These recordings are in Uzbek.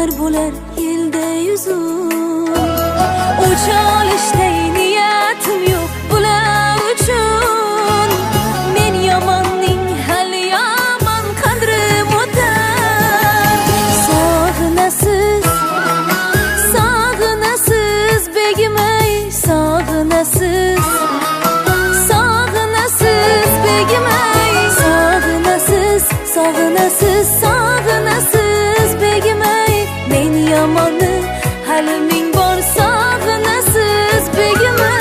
Kunlar bo'lar yilda yuzum. O'ch olishday niyatim yo'q bular uchun. Men yomonning hali yomon qadrim o'tar. Sog'inasiz, sog'inasiz begim ey, sog'inasiz, sog'inasiz begim ey, sog'inasiz, sog'inasiz, sog'inasiz begim ey. Men yomonni hali ming bor sog'inasiz begim ey.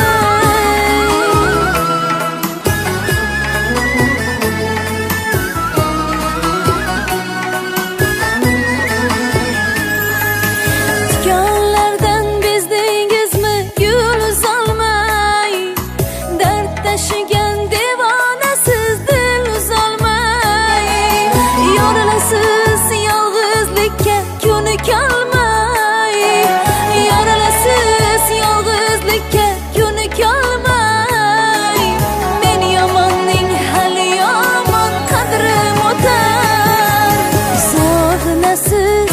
Tikonlardan bezdingizmi gul uzolmay, dard tashigan devonasiz dil uzolmay. Yorilasiz yolg'izlikka ko'nikolmay, yoralasiz yolg'izlikka ko'nikolmay. Men yomonning hali yomon qadrim o'tar. Sog'inasiz,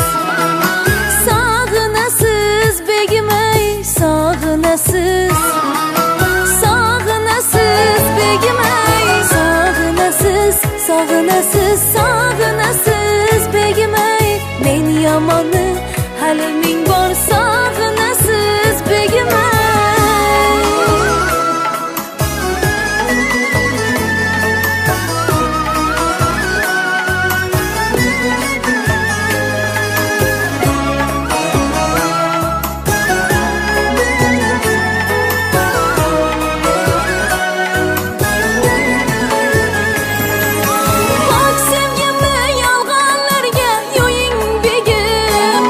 sog'inasiz begim ey, sog'inasiz, sog'inasiz begim ey, sog'inasiz, sog'inasiz, sog'inasiz begim ey. Men yomonni hali ming bor sog'inasiz begim ey. Pok sevgimni yolg'onlarga yo'ying begim.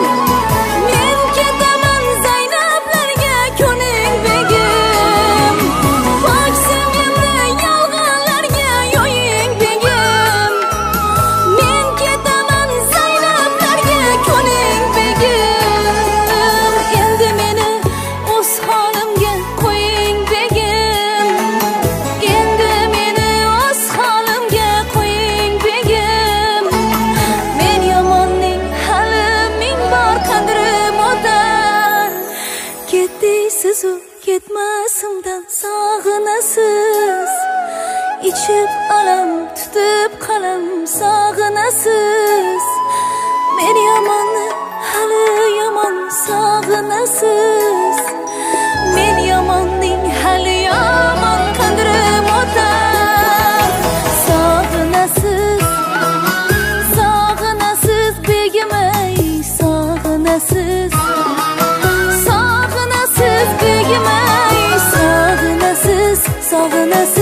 Men ketaman Zaynablarga ko'ning begim. Pok sevgimni yolg'onlarga yo'ying begim. Men ketaman Zaynablarga ko'ning begim. Endi meni o'z holimga qo'ying begim. Endi meni o'z holimga qo'ying begim. Men yomonning hali ming bor qadrim o'tar. Ketdiysiz-u ketmasimdan sog'inasiz. Ichib alam tutib qalam sog'inasiz. Men yomonni hali yomon sog'inasiz. Men yomonning hali yomon qadrim o'tar. Sog'inasiz, sog'inasiz begim ey, sog'inasiz, sog'inasiz begim ey, sog'inasiz, sog'inasiz.